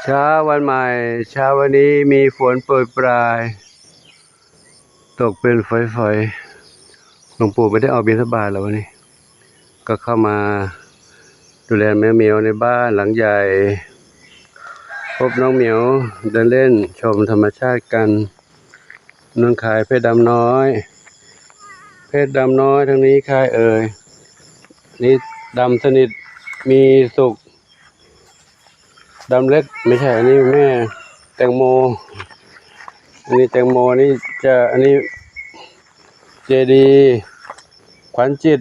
เช้าวันใหม่ เช้าวันนี้มีฝนโปรยปราย ตกเป็นฝอยๆ หลวงปู่ไม่ได้ออกบิณฑบาตแล้ววันนี้ ก็เข้ามาดูแลแม่เหมียวในบ้านหลังใหญ่ พบน้องเหมียวเดินเล่นชมธรรมชาติกัน น้องคายเพชรดำน้อย เพชรดำน้อยทางนี้คายเอ่ย นี่ดำสนิท มีสุก ดำเล็ก ไม่ใช่ อันนี้แม่แตงโม อันนี้แตงโม อันนี้จะ อันนี้เจดีย์ขวัญจิต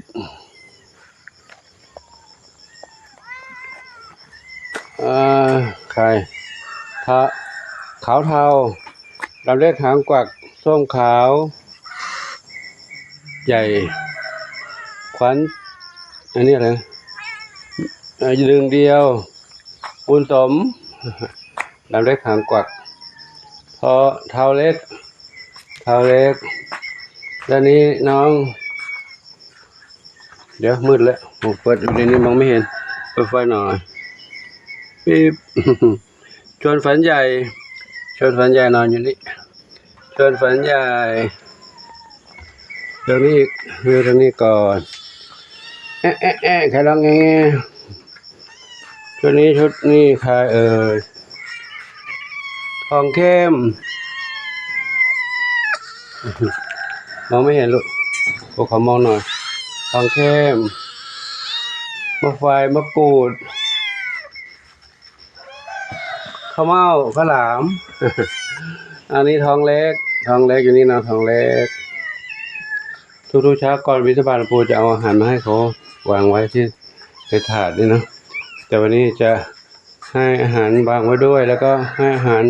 อ่า ใคร ทะ ขาวเทา ดำเล็กหางกวัก ส้มขาว ใหญ่ ขวัญ อันนี้อะไรนะ เอ่อ หนึ่งเดียว บุญสม ดำเล็กหางกวัก เทา เทาเล็ก เทาเล็ก ด้านนี้น้อง เดี๋ยวมืดแล้ว ผมเปิดอยู่ในนี้มองไม่เห็น เปิดไฟหน่อย ปิ๊บ ชวนฝันใหญ่ ชวนฝันใหญ่นอนอยู่นี่ ชวนฝันใหญ่ เรื่องนี้อีก วิวทางนี้ก่อน แอะ แอะ แอะ ใครร้องแง ชุดนี้ ชุดนี้ใครเอ่ย ทองเข้ม มองไม่เห็นลูก พวกเขามองหน่อย ทองเข้ม มะไฟ มะกรูด ข้าวเม่า ข้าวหลาม อันนี้ทองเล็ก ทองเล็กอยู่นี่นะ ทองเล็ก ทุกๆเช้าก่อนบิณฑบาต หลวงปู่จะเอาอาหารมาให้เขา วางไว้ที่ ในถาดนี่เนาะ แต่วันนี้จะให้อาหารวางไว้ด้วย แล้วก็ให้อาหาร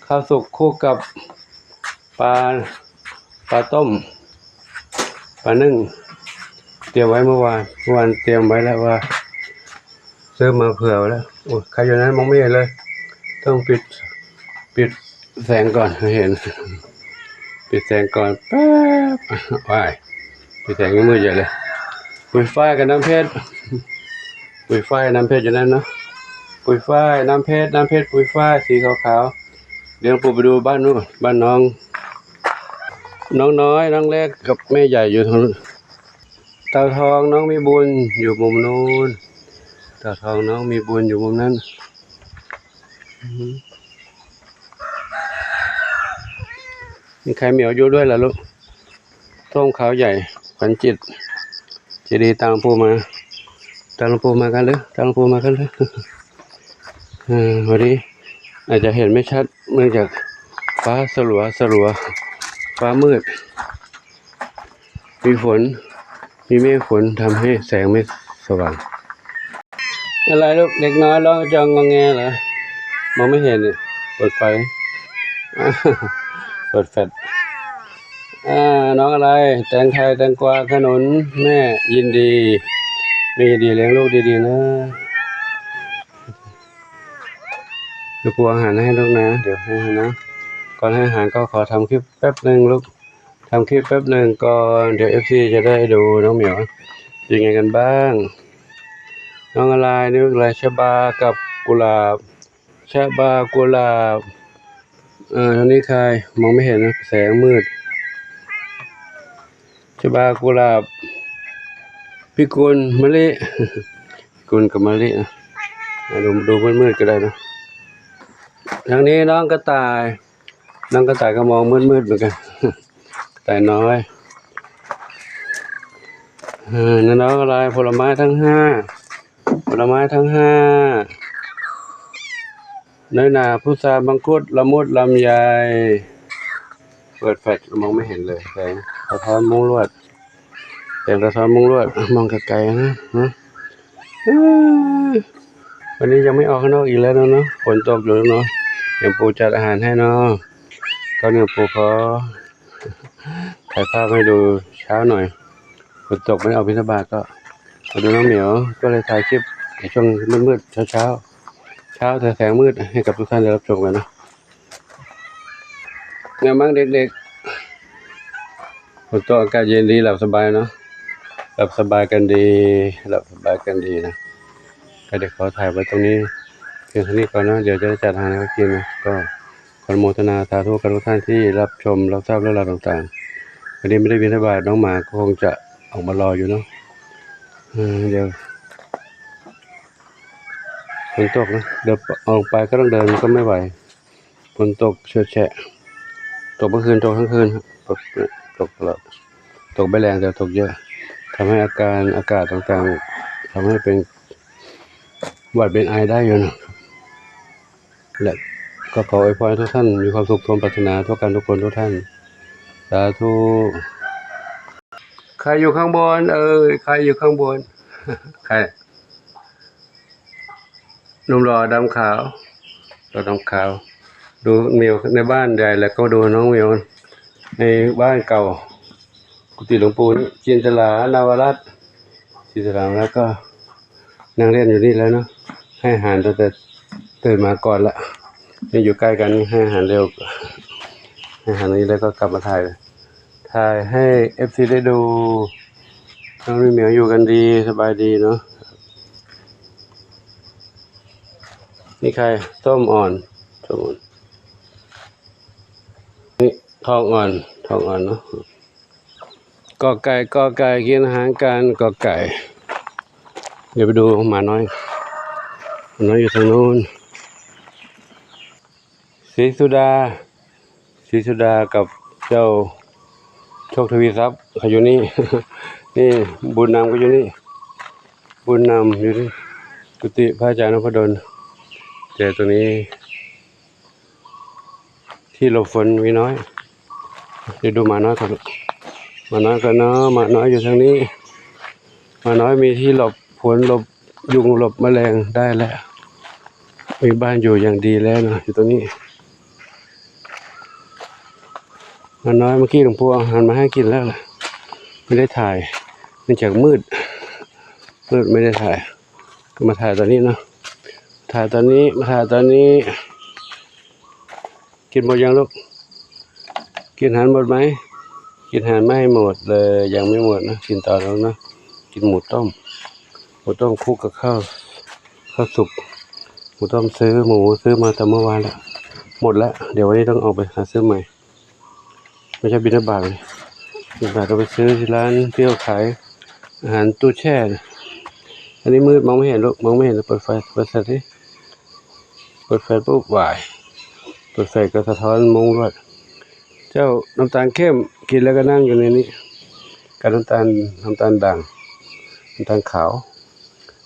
ข้าวสุกคู่กับปลา ปลาต้ม ปลานึ่ง เตรียมไว้เมื่อวาน เมื่อวานเตรียมไว้แล้วว่า ซื้อมาเผื่อไว้แล้ว โอ้ย ใครอยู่นั้นมองไม่เห็นเลย ต้องปิด ปิดแสงก่อน ให้เห็น ปิดแสงก่อน แป๊บ ว้าย ปิดแสงยังมืดอยู่เลย ปุยฝ้ายกับน้ำเพชร ปุยฝ้าย น้ำเพชรอยู่นั่นเนาะ ปุยฝ้าย น้ำเพชร น้ำเพชร ปุยฝ้าย สีขาวๆ เดี๋ยวปู่ไปดูบ้านนู้น บ้านน้อง น้องน้อย น้องเล็กกับแม่ใหญ่อยู่ทางนู้น เต่าทอง น้องมีบุญอยู่มุมนู้น เต่าทอง น้องมีบุญอยู่มุมนั้น อือฮึ มีใครเหมียวอยู่ด้วยล่ะลูก ส้มขาวใหญ่ ขวัญจิต เจดีย์ ตามหลวงปู่มา ตามหลวงปู่มากันเลย ตามหลวงปู่มากันเลย เออ วันนี้อาจจะเห็นไม่ชัด เนื่องจากฟ้าสลัวสลัว ฟ้ามืด มีฝน มีเมฆฝนทำให้แสงไม่สว่าง อะไรลูก เด็กน้อยร้องจองงอแงเหรอ มองไม่เห็นนี่ เปิดไฟ เปิดแฟลช อ่า น้องอะไร แตงไทย แตงกวา ขนุน แม่ยินดี แม่ยินดีเลี้ยงลูกดีๆนะ เดี๋ยวปู่เอาอาหารให้ลูกนะ เดี๋ยวให้อาหารนะ ก่อนให้อาหารก็ขอทำคลิปแป๊บหนึ่งลูก ทำคลิปแป๊บหนึ่งก่อน เดี๋ยวเอฟซีจะได้ดูน้องเหมียว เป็นไงกันบ้าง น้องอะไร นี่อะไร ชบากับกุหลาบ ชบากุหลาบ เอ่อ ทางนี้ใคร มองไม่เห็นนะ แสงมืด ชบากุหลาบ พิกุล มะลิ พิกุลกับมะลินะ อ่ะ ดู ดูมืดๆก็ได้นะ ทางนี้น้องกระต่าย น้องกระต่ายก็มองมืดๆเหมือนกัน กระต่ายน้อย เออ นั่นน้องอะไร ผลไม้ทั้งห้า ผลไม้ทั้งห้า น้อยหนา พุทรา มังคุด ละมุด ลำไย เปิดแฟลชมองไม่เห็นเลย แสงสะท้อนมุ้งลวด แสงสะท้อนมุ้งลวด อ่ะ มองไกลๆนะ ฮะ เอ้ย วันนี้ยังไม่ออกข้างนอกอีกแล้วเนาะ ฝนตกอยู่แล้วเนาะ เดี๋ยวปู่จัดอาหารให้เนาะ ก็เนี่ยปู่ขอถ่ายภาพให้ดูเช้าหน่อย ฝนตกไม่ได้ออกบิณฑบาตก็มาดูน้องเหมียว ก็เลยถ่ายคลิปในช่วงมืดๆ เช้าๆ เช้าแต่แสงมืดให้กับทุกท่านได้รับชมกันเนาะ ไงบ้างเด็กๆ ฝนตกอากาศเย็นดี หลับสบายเนาะ หลับสบายกันดี หลับสบายกันดีนะ ก็เดี๋ยวขอถ่ายไว้ตรงนี้ ພຽງເທົ່ານີ້ກ່ອນເນາະ ດຽວຈະໄດ້ຈັດອາຫານໃຫ້ເຂົາກິນເນາະ. ກໍຂໍອະນຸໂມທະນາສາທຸກັບທຸກທ່ານທີ່ຮັບຊົມຮັບຊາບເລື່ອງລາວຕ່າງໆ. ວັນນີ້ບໍ່ໄດ້ບິນທະບາດ ນ້ອງໝາກໍຄົງຈະອອກມາລໍຢູ່ເນາະ. ເອີ ດຽວ ຝົນຕົກນະ ດຽວອອກໄປກໍຕ້ອງເດີນກໍໄມ່ໄຫວ. ຝົນຕົກເຊາະແຊະ ຕົກເມື່ອຄືນ ຕົກທັງຄືນ ຕົກ ຕົກຕະຫຼອດ ຕົກບໍ່ແຮງ ແຕ່ຕົກເຍອະ ທຳໃຫ້ອາການ ອາກາດຕ່າງໆ ທຳໃຫ້ເປັນຫວັດເປັນໄອໄດ້ຢູ່ນະ. ແລະ ກໍຂໍອວຍພອນໃຫ້ທຸກທ່ານມີຄວາມສຸກສົມປາດຖະໜາ ທຸກທ່ານທຸກຄົນ ທຸກທ່ານ ສາທຸ. ໃຄຢູ່ຂ້າງບົນ ເອີຍ ໃຄຢູ່ຂ້າງບົນ ໃຄ. ໜຸ່ມຫຼໍ່ດຳຂາວ ຫຼໍ່ດຳຂາວ ດູໝຽວໃນບ້ານໃຫຍ່ ແລ້ວກໍມາດູນ້ອງໝຽວໃນບ້ານເກົ່າ ກຸຕິຫຼວງປູ່ຈິນຕະລານະວະລັດ ຈິນຕະລາ ແລ້ວກໍນັ່ງຫຼິ້ນຢູ່ນີ້ແລ້ວເນາະ. ໃຫ້ອາຫານຕັ້ງແຕ່ຕື່ນມາກ່ອນລະ ນີ້ຢູ່ໃກ້ກັນ ໃຫ້ອາຫານເລັວ ໃຫ້ອາຫານນີ້ແລ້ວກໍກັບມາຖ່າຍ ຖ່າຍໃຫ້ເອັຟຊີໄດ້ດູ. ນ້ອງໜຸ່ຍໝຽວຢູ່ກັນດີ ສະບາຍດີເນາະ. ນີ້ໄຂ່ ສົ້ມອ່ອນ ສົ້ມອ່ອນ ນີ້ທອງອ່ອນ ທອງອ່ອນເນາະ. ກອໄກ່ ກອໄກ່ ກິນອາຫານກັນ ກອໄກ່. ດຽວໄປດູໝານ້ອຍ ໝານ້ອຍຢູ່ທາງໂນ້ນ. ສີສຸດາ ສີສຸດາກັບເຈົ້າໂຊກທະວີຊັບ ເຂົາຢູ່ນີ້ ນີ້ບຸນນຳກໍຢູ່ນີ້ ບຸນນຳຢູ່ນີ້ ກຸຕິພະອາຈານນົບພະດົນ. ແຕ່ຕົງນີ້ທີ່ຫຼົບຝົນມີນ້ອຍ ດຽວດູໝານ້ອຍກ່ອນ ໝານ້ອຍກ່ອນເນາະ. ໝານ້ອຍຢູ່ທາງນີ້ ໝານ້ອຍມີທີ່ຫຼົບຝົນ ຫຼົບຍຸງ ຫຼົບມະແລງໄດ້ແລ້ວ ມີບ້ານຢູ່ຢ່າງດີແລ້ວເນາະ ຢູ່ຕົງນີ້. ໝານ້ອຍ ເມື່ອກີ້ຫຼວງປູ່ເອົາອາຫານມາໃຫ້ກິນແລ້ວລະ ໄມ່ໄດ້ຖ່າຍ ເນື່ອງຈາກມືດ ມືດ ໄມ່ໄດ້ຖ່າຍ ກໍມາຖ່າຍຕອນນີ້ເນາະ ຖ່າຍຕອນນີ້ ມາຖ່າຍຕອນນີ້. ກິນໝົດຍັງລູກ? ກິນອາຫານໝົດໄໝ? ກິນອາຫານໄມ່ໝົດເລີຍ ຍັງໄມ່ໝົດນະ ກິນຕໍ່ເນາະ. ກິນໝູຕົ້ມ ໝູຕົ້ມຄຸກກັບເຂົ້າ ເຂົ້າສຸກ ໝູຕົ້ມ ຊື້ໝູຊື້ມາແຕ່ເມື່ອວານລະ ໝົດລະ. ດຽວວັນນີ້ຕ້ອງອອກໄປຫາຊື້ໃໝ່ ໄມ່ໃຊ່ບິນທະບາດ ບິນທະບາດກໍໄປຊື້ທີ່ຮ້ານທີ່ເຂົາຂາຍອາຫານຕູ້ແຊ່. ອັນນີ້ມືດ ມອງໄມ່ເຫັນລູກ ມອງໄມ່ເຫັນ. ເປີດໄຟ ເປີດໄຟຊິ ເປີດໄຟປຸບ ຫວາຍ ເປີດໄຟກໍສະທ້ອນມຸ້ງລວດ. ເຈົ້າ ນ້ຳຕານເຂັ້ມ ກິນແລ້ວກໍນັ່ງຢູ່ໃນນີ້ ກັບນ້ຳຕານ ນ້ຳຕານດ່າງ ນ້ຳຕານຂາວ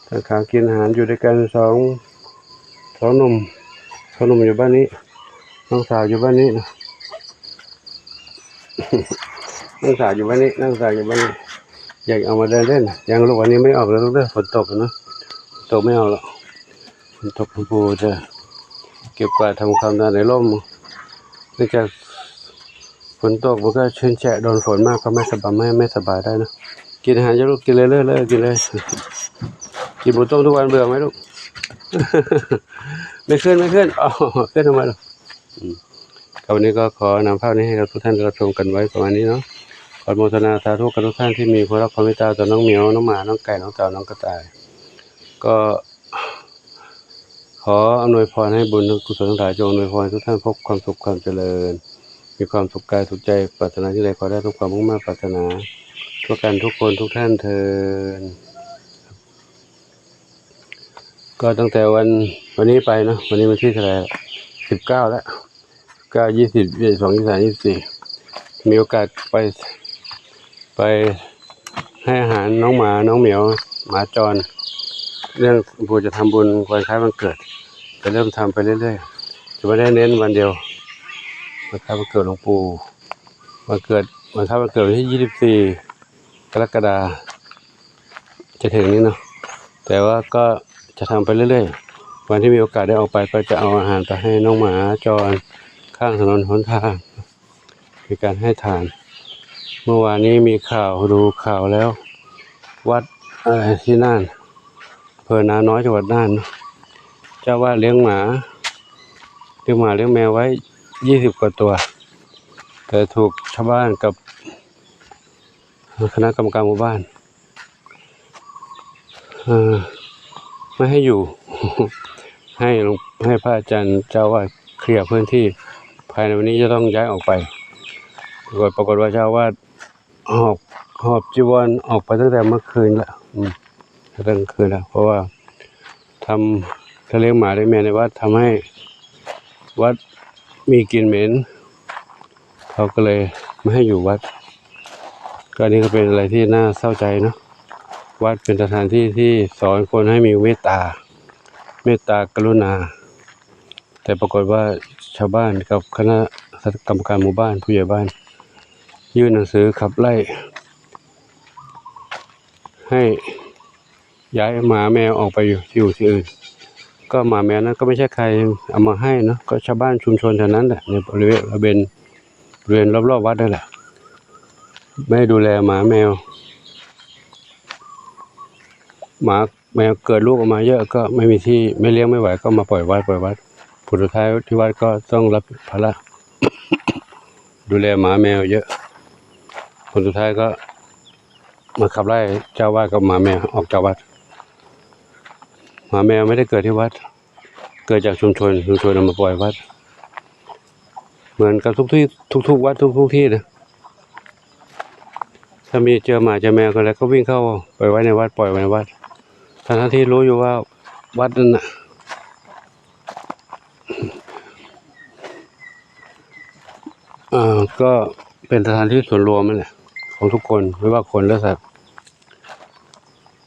ນ້ຳຕານຂາວ. ກິນອາຫານຢູ່ດ້ວຍກັນ ສອງ ສອງໜຸ່ມ ສອງໜຸ່ມຢູ່ບ້ານນີ້ ນ້ອງສາວຢູ່ບ້ານນີ້ ນ້ອງສາວຢູ່ບ້ານນີ້ ນ້ອງສາວຢູ່ບ້ານນີ້. ຢາກອອກມາເດີນຫຼິ້ນ ຍັງລູກ ວັນນີ້ໄມ່ອອກແລ້ວລູກເດີ ຝົນຕົກເນາະ ຕົກໄມ່ອອກແລ້ວ. ຝົນຕົກ ຜູ້ຈະເກັບກວາດທຳຄວາມສະອາດໃນຮົ່ມ ເນື່ອງຈາກຝົນຕົກມັນກໍເຊາະແຊະ ໂດນຝົນມາກໍໄມ່ສະບາຍ ໄມ່ ໄມ່ສະບາຍໄດ້ເນາະ. ກິນອາຫານຢູ່ລູກ ກິນເລີຍ ເລີຍ ເລີຍ ກິນເລີຍ. ກິນໝູຕົ້ມທຸກວັນເບື່ອໄໝລູກ? ໄມ່ຂຶ້ນ ໄມ່ຂຶ້ນ ເອົາ ຂຶ້ນທຳໄມລະ? ອືມ ກໍວັນນີ້ກໍຂໍນຳພາບນີ້ໃຫ້ກັບທຸກທ່ານໄດ້ຮັບຊົມກັນໄວ້ປະມານນີ້ເນາະ. ຂໍອະນຸໂມທະນາສາທຸກັບທຸກທ່ານທີ່ມີຄວາມຮັກຄວາມເມດຕາຕໍ່ນ້ອງໝຽວ ນ້ອງໝາ ນ້ອງໄກ່ ນ້ອງເຕົ່າ ນ້ອງກະຕ່າຍ. ກໍ ຂໍອຳນວຍພອນໃຫ້ບຸນກຸສົນທັງຫຼາຍ ຈົ່ງອຳນວຍພອນໃຫ້ທຸກທ່ານພົບຄວາມສຸກຄວາມຈະເລີນ ມີຄວາມສຸກກາຍສຸກໃຈ ປາດຖະໜາສິ່ງໃດຂໍໄດ້ສົມຄວາມມຸ່ງມາດປາດຖະໜາ ທົ່ວກັນທຸກຄົນທຸກທ່ານເທີ້ນ. ກໍຕັ້ງແຕ່ວັນ ວັນນີ້ໄປເນາະ ວັນນີ້ວັນທີເທົ່າໃດລະ ສິບເກົ້າແລ້ວ ເກົ້າ ຊາວເອັດ ຊາວສອງ ຊາວສາມ ຊາວສີ່ ມີໂອກາດໄປ ໄປໃຫ້ອາຫານນ້ອງໝາ ນ້ອງໝຽວ ໝາຈອນ ເລື່ອງຜູ້ຈະທຳບຸນວັນຄ້າຍວັນເກີດ ຈະເລີ່ມທຳໄປເລື້ອຍໆ ຈະບໍ່ໄດ້ເນັ້ນວັນດຽວ ວັນຄ້າຍວັນເກີດຫຼວງປູ່ ວັນເກີດ ວັນຄ້າຍວັນເກີດວັນທີ ຊາວສີ່ ກໍລະກະດາ ຈະເຖິງນີ້ເນາະ ແຕ່ວ່າກໍຈະທຳໄປເລື້ອຍໆ ວັນທີ່ມີໂອກາດໄດ້ອອກໄປ ກໍຈະເອົາອາຫານໄປໃຫ້ນ້ອງໝາຈອນຂ້າງຖະໜົນຫົນທາງ ເປັນການໃຫ້ທານ. ເມື່ອວານນີ້ມີຂ່າວ ດູຂ່າວແລ້ວ ວັດ ເອີ ທີ່ນ່ານ ອຳເພີນານ້ອຍ ຈັງຫວັດນ່ານ ເຈົ້າອາວາດລ້ຽງໝາ ລ້ຽງໝາລ້ຽງແມວໄວ້ ຊາວກວ່າຕົວ ແຕ່ຖືກຊາວບ້ານກັບ ຄະນະກຳມະການໝູ່ບ້ານ ເອີ ບໍ່ໃຫ້ຢູ່ ໃຫ້ ໃຫ້ພະອາຈານເຈົ້າອາວາດເຄລຍພື້ນທີ່ ພາຍໃນວັນນີ້ຈະຕ້ອງຍ້າຍອອກໄປ. ປາກົດ ປາກົດວ່າເຈົ້າອາວາດຫອບ ຫອບຈີວອນອອກໄປຕັ້ງແຕ່ເມື່ອຄືນລະ ອືມ ຕັ້ງແຕ່ເມື່ອຄືນລະ ເພາະວ່າທຳ ຖ້າລ້ຽງໝາລ້ຽງແມວໃນວັດ ທຳໃຫ້ວັດມີກິ່ນເໝັນ ເຂົາກໍເລີຍບໍ່ໃຫ້ຢູ່ວັດ. ກໍອັນນີ້ກໍເປັນອະໄລທີ່ໜ້າເສົ້າໃຈເນາະ. ວັດເປັນສະຖານທີ່ທີ່ສອນຄົນໃຫ້ມີເມດຕາ ເມດຕາກະລຸນາ, ແຕ່ປາກົດວ່າຊາວບ້ານກັບຄະນະກຳມະການໝູ່ບ້ານ ຜູ້ໃຫຍ່ບ້ານ ຍື່ນໜັງສືຂັບໄລ່ໃຫ້ຍ້າຍໝາແມວອອກໄປຢູ່ທີ່ອື່ນ. ກໍໝາແມວນັ້ນກໍໄມ່ໃຊ່ໃຄເອົາມາໃຫ້ເນາະ, ກໍຊາວບ້ານຊຸມຊົນແຖວນັ້ນແຫຼະ ໃນບໍລິເວນ ບໍລິເວນລອບໆວັດນັ້ນແຫຼະ ໄດ້ດູແລໝາແມວ. ໝາແມວເກີດລູກອອກມາເຍອະ ກໍໄມ່ມີທີ່ ແມ່ລ້ຽງໄມ່ໄຫວ ກໍມາປ່ອຍວັດ ປ່ອຍວັດ. ຜົນສຸດທ້າຍທີ່ວັດກໍຕ້ອງຮັບພາລະດູແລໝາແມວເຍອະ. ຜົນສຸດທ້າຍກໍມາຂັບໄລ່ເຈົ້າອາວາດກັບໝາແມວອອກຈາກວັດ. ໝາແມວໄມ່ໄດ້ເກີດທີ່ວັດ ເກີດຈາກຊຸມຊົນ ຊຸມຊົນເອົາມາປ່ອຍວັດ ເໝືອນກັບທຸກທີ່ ທຸກໆວັດ ທຸກໆທີ່ນະ. ຖ້າມີເຈີໝາເຈີແມວກໍແລ້ວ ກໍວິ່ງເຂົ້າໄປໄວ້ໃນວັດ ປ່ອຍໄວ້ໃນວັດ ທັງໆທີ່ຮູ້ຢູ່ວ່າວັດນັ້ນນະ ເອີ ກໍເປັນສະຖານທີ່ສ່ວນລວມນັ້ນແຫຼະ ຂອງທຸກຄົນ ບໍ່ວ່າຄົນ ຫຼື ສັດ.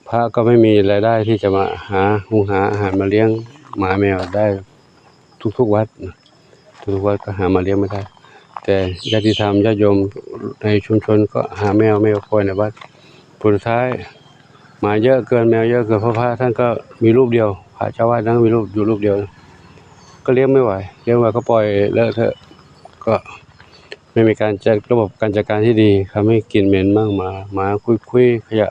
ພະກໍໄມ່ມີລາຍໄດ້ທີ່ຈະມາຫາ ຫຸງຫາອາຫານມາລ້ຽງໝາແມວໄດ້ທຸກໆວັດນະ, ທຸກໆວັດກໍຫາມາລ້ຽງບໍ່ໄດ້. ແຕ່ຍາດຕິທຳ ຍາດໂຍມໃນຊຸມຊົນກໍຫາແມວ ແມວປ່ອຍໃນວັດ. ຜົນສຸດທ້າຍ ໝາເຍອະເກີນ ແມວເຍອະເກີນ ເພາະພະທ່ານກໍມີຮູບດຽວ, ພະເຈົ້າອາວາດນັ້ນມີຮູບ ຢູ່ຮູບດຽວ ກໍລ້ຽງບໍ່ໄຫວ, ລ້ຽງບໍ່ໄຫວກໍປ່ອຍເລີະເທາະ, ກໍ ໄມ່ມີການຈັດ ລະບົບການຈັດການທີ່ດີ, ທຳໃຫ້ກິ່ນເໝັນໝັ້ງໝາ, ໝາຄຸຍໆຂະຫຍະ,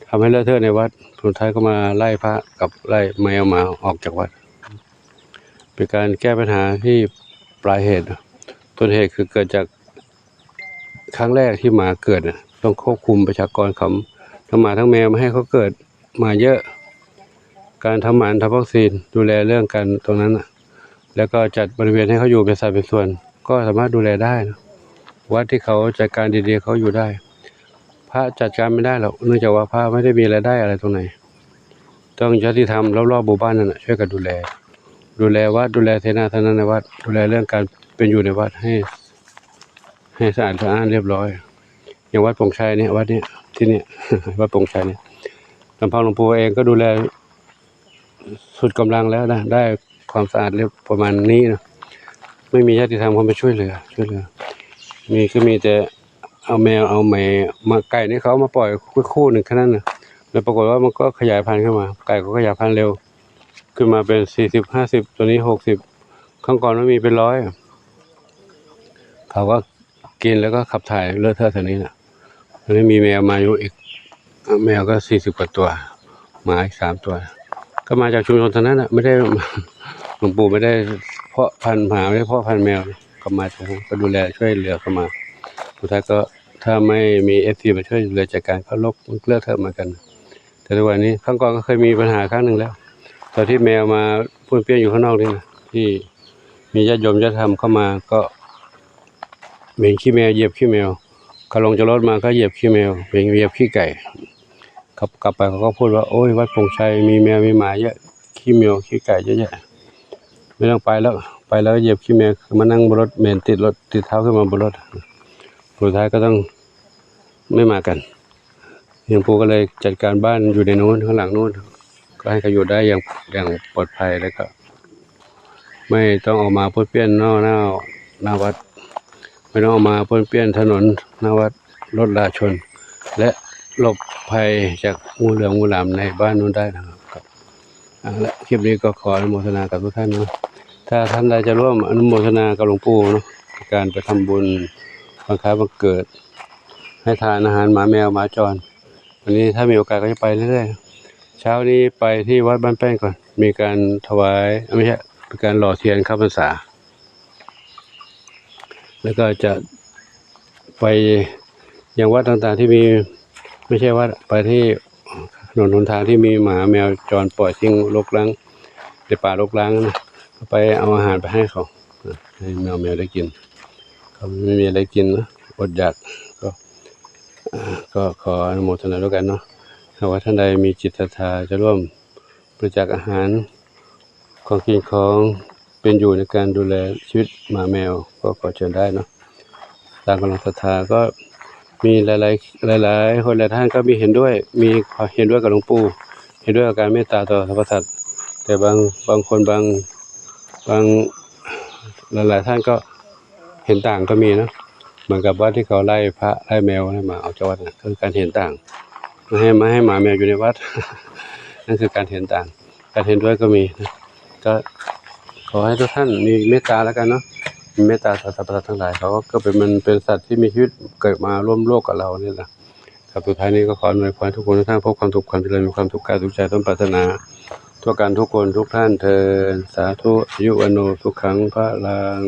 ທຳໃຫ້ເລາະເທາະໃນວັດ. ສຸດທ້າຍກໍມາໄລ່ພະກັບໄລ່ແມວໝາອອກຈາກວັດ. ເປັນການແກ້ບັນຫາທີ່ປາຍເຫດ. ຕົ້ນເຫດຄືເກີດຈາກຄັ້ງແລກທີ່ໝາເກີດນະ, ຕ້ອງຄວບຄຸມປະຊາກອນເຂົາ ທັງໝາທັງແມວ ບໍ່ໃຫ້ເຂົາເກີດ ໝາເຍອະ, ການທຳໝານທຳວັກຊີນ ດູແລເລື່ອງການຕົງນັ້ນນະ, ແລ້ວກໍຈັດບໍລິເວນໃຫ້ເຂົາຢູ່ເປັນສັດເປັນສ່ວນ ກໍສາມາດດູແລໄດ້ນະ. ວັດທີ່ເຂົາຈັດການດີໆ ເຂົາຢູ່ໄດ້. ພະຈັດການໄມ່ໄດ້ຫຼອກ ເນື່ອງຈາກວ່າພະໄມ່ໄດ້ມີລາຍໄດ້ອະໄລຕົງໃດ. ຕ້ອງຍາດຕິທຳລອບໆໝູ່ບ້ານນັ້ນນະ ຊ່ວຍກັນດູແລ, ດູແລວັດ ດູແລເສນາສະນະໃນວັດ, ດູແລເລື່ອງການເປັນຢູ່ໃນວັດໃຫ້ ໃຫ້ສະອາດສະອ້ານລຽບຮ້ອຍ. ຢ່າງວັດໂປ່ງໄຊນີ້ ວັດນີ້ ທີ່ນີ້ ວັດໂປ່ງໄຊນີ້ ລຳພັງຫຼວງປູ່ເອງກໍດູແລສຸດກຳລັງແລ້ວນະ, ໄດ້ຄວາມສະອາດລຽບປະມານນີ້ນະ, ໄມ່ມີຍາດຕິທຳເຂົ້າມາຊ່ວຍເຫຼືອ ຊ່ວຍເຫຼືອ. ມີ ກໍມີແຕ່ເອົາແມວເອົາໝາ, ໝາໄກ່ນີ້ເຂົາເອົາມາປ່ອຍຄູ່ໜຶ່ງແຄ່ນັ້ນນະ, ແລ້ວປາກົດວ່າມັນກໍຂະຫຍາຍພັນຂຶ້ນມາ, ໄກ່ກໍຂະຫຍາຍພັນເລັວ ຂຶ້ນມາເປັນສີ່ສິບ ຫ້າສິບ ຕອນນີ້ຫົກສິບ, ຄັ້ງກ່ອນມັນມີເປັນຮ້ອຍ. ເຂົາກໍກິນແລ້ວກໍຂັບຖ່າຍເລາະເທາະແຖວນີ້ນະ. ຕອນນີ້ມີແມວມາຢູ່ອີກ, ແມວກໍສີ່ສິບກວ່າຕົວ, ໝາອີກສາມຕົວ, ກໍມາຈາກຊຸມຊົນທັງນັ້ນນະ, ໄມ່ໄດ້ ຫຼວງປູ່ໄມ່ໄດ້ເພາະພັນໝາ, ໄມ່ໄດ້ເພາະພັນແມວ, ກໍມາຈາກ ກໍດູແລຊ່ວຍເຫຼືອເຂົ້າມາ. ສຸດທ້າຍກໍ ຖ້າໄມ່ມີເອັຟຊີມາຊ່ວຍເຫຼືອຈັດການ ກໍລົກເລາະເທາະເໝືອນກັນ. ແຕ່ທຸກວັນນີ້ ຄັ້ງກ່ອນກໍເຄີຍມີບັນຫາຄັ້ງໜຶ່ງແລ້ວ ຕອນທີ່ແມວມາປ້ວນປ້ຽນຢູ່ຂ້າງນອກນີ້ນະ, ທີ່ມີຍາດໂຍມຍາດທຳເຂົ້າມາ ກໍເໝັນຂີ້ແມວ ຢຽບຂີ້ແມວ, ເຂົາລົງຈາກລົດມາກໍຢຽບຂີ້ແມວ ເໝັນຢຽບຂີ້ໄກ່. ເຂົາກັບໄປເຂົາກໍພູດວ່າ ໂອ້ຍ ວັດໂປ່ງໄຊມີແມວມີໝາເຍອະ, ຂີ້ແມວຂີ້ໄກ່ເຍອະແຍະ, ໄມ່ຕ້ອງໄປແລ້ວ, ໄປແລ້ວຢຽບຂີ້ແມວ ມານັ່ງບົນລົດ ເໝັນຕິດລົດ ຕິດເທົ້າຂຶ້ນມາບົນລົດ. ສຸດທ້າຍກໍຕ້ອງໄມ່ມາກັນ. ຫຼວງປູ່ກໍເລີຍຈັດການບ້ານຢູ່ໃນໂນ້ນ ຂ້າງຫຼັງໂນ້ນ ກໍໃຫ້ເຂົາຢູ່ໄດ້ຢ່າງ ຢ່າງປອດໄພ ແລ້ວກໍໄມ່ຕ້ອງອອກມາປ້ວນປ້ຽນນອກໜ້າ ໜ້າວັດ, ໄມ່ຕ້ອງອອກມາປ້ວນປ້ຽນຖະໜົນໜ້າວັດ ລົດລາຊົນ ແລະ ຫຼົບໄພຈາກງູເຫຼືອມງູຫຼາມໃນບ້ານໂນ້ນໄດ້ນະຄັບ. ເອົາລະ ຄລິບນີ້ກໍຂໍອະນຸໂມທະນາກັບທຸກທ່ານເນາະ. ຖ້າທ່ານໃດຈະຮ່ວມອະນຸໂມທະນາກັບຫຼວງປູ່ເນາະ ໃນການໄປທຳບຸນວັນຄ້າຍວັນເກີດ ໃຫ້ທານອາຫານໝາແມວໝາຈອນ. ວັນນີ້ຖ້າມີໂອກາດກໍຈະໄປເລື້ອຍໆ. ເຊົ້ານີ້ໄປທີ່ວັດບ້ານແປ້ນກ່ອນ ມີການຖວາຍ ເອີ ບໍ່ໃຊ່ ເປັນການຫຼໍ່ທຽນເຂົ້າພັນສາ. ແລ້ວກໍຈະໄປຍັງວັດຕ່າງໆທີ່ມີ ໄມ່ໃຊ່ວັດ ໄປທີ່ຖະໜົນຫົນທາງທີ່ມີໝາແມວຈອນປ່ອຍຖິ້ມລົກລັງ ในป่ารกร้างนะ ก็ไปเอาอาหารไปให้เขา ให้แมว แมวได้กิน เขาไม่มีอะไรกินนะ อดอยาก ก็ อ่า ก็ขออนุโมทนาด้วยกันเนาะ หากว่าท่านใดมีจิตศรัทธาจะร่วมบริจาคอาหาร ของกินของเป็นอยู่ในการดูแลชีวิตหมาแมว ก็ขอเชิญได้เนาะ ตามกำลังศรัทธา ก็มีหลายๆ หลายๆ คนหลายท่านก็มีเห็นด้วย มีเห็นด้วยกับหลวงปู่ เห็นด้วยกับการเมตตาต่อสรรพสัตว์ แต่บาง บางคน บาง บาง หลายๆ ท่านก็เห็นต่างก็มีนะ เหมือนกับวัดที่เขาไล่พระไล่แมวมาออกจากวัดนะ คือการเห็นต่าง ไม่ให้ ไม่ให้หมาแมวอยู่ในวัด นั่นคือการเห็นต่าง การเห็นด้วยก็มีนะ ก็ขอให้ทุกท่านมีเมตตาแล้วกันเนาะ มีเมตตาต่อสรรพสัตว์ทั้งหลาย เขาก็เป็น มันเป็นสัตว์ที่มีชีวิตเกิดมาร่วมโลกกับเรานี่แหละ ครับ สุดท้ายนี้ก็ขออำนวยพรให้ทุกคนทุกท่านพบความสุขความเจริญ มีความสุขกายสุขใจสมปรารถนา ทั่วกันทุกคนทุกท่านเทอญ สาธุ อายุ วัณโณ สุขัง พลัง